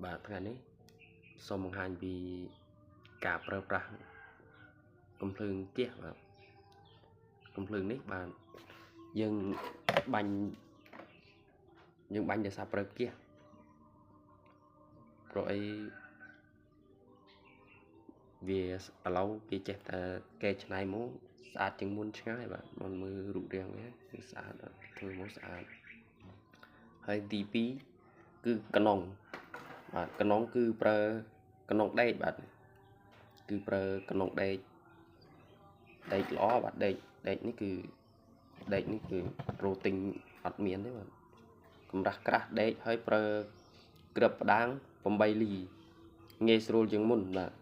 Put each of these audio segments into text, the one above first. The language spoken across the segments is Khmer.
បាទថ្ងៃនេះសូមបង្ហាញពីការប្រើប្រាស់កំភ្លើងគះបាទកំភ្លើងនេះបាទយើងបាញ់ដោយសារប្រើគះព្រោះអីវាឥឡូវគេចេះតែកែច្នៃមកស្អាតជាងមុនឆ្ងាយបាទមុនមើលរូបរាងវាគឺស្អាតធ្វើមកស្អាតហើយទី2គឺកណុងបាទកណុងគឺប្រើកណុងដែកបាទគឺប្រើកណុងដែកដែកល្អបាទដែកនេះគឺដែកនេះគឺរ៉ូទិញអត់មានទេបាទកម្រាស់ក្រាស់ដែកហើយប្រើក្រឹបផ្ដាង8លីងាយស្រួលជាងមុនបាទ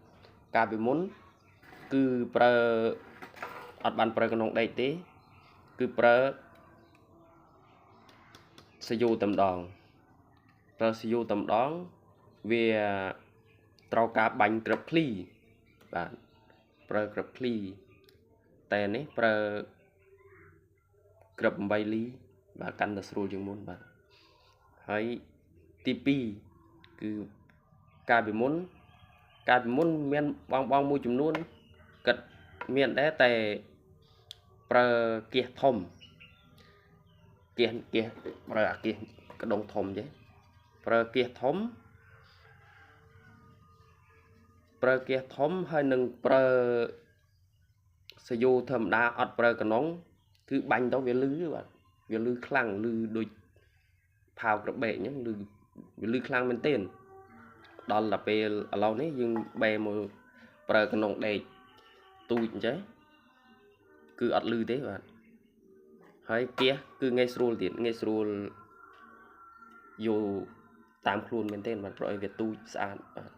កាលពីមុនគឺប្រើអត់បានប្រើកណុងដែកទេគឺប្រើសយោតែម្ដងប្រើសយោតែម្ដងវាត្រូវការបាញ់ក្រឹបឃ្លីបាទប្រើក្រឹបឃ្លីតែនេះប្រើក្រឹប8លីបាទកាន់តែស្រួលជាងមុនបាទហើយទី2គឺកាលពីមុនមានបងមួយចំនួនគិតមានដែរតែប្រើគះធំគះប្រើអាគះកដុងធំទេប្រើគះធំប្រើគះធំហើយនឹងប្រើសយោធម្មតាអត់ប្រើកណុងគឺបាញ់ទៅវាលឺបាទវាលឺខ្លាំងលឺដូចផាវក្របែកអញ្ចឹងលឺវាលឺខ្លាំងមែនទែនដល់តែពេលឥឡូវនេះយើងបែរមកប្រើកណុងដែកទូចអញ្ចឹងគឺអត់លឺទេបាទហើយគះគឺងាយស្រួលទៀតងាយស្រួលយកតាមខ្លួនមែនទែនបាទព្រោះឲ្យវាទូចស្អាតបាទ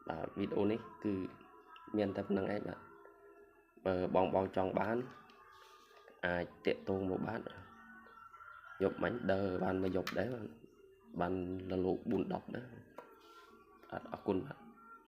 បាទវីដេអូនេះគឺមានតែប៉ុណ្្នឹងឯងបាទបើបងចង់បានអាចតាក់ទងមកបានយប់មិញដើរបានមកយប់ដែរបានលលោក4 10ដែរបាទអរគុណបាទ។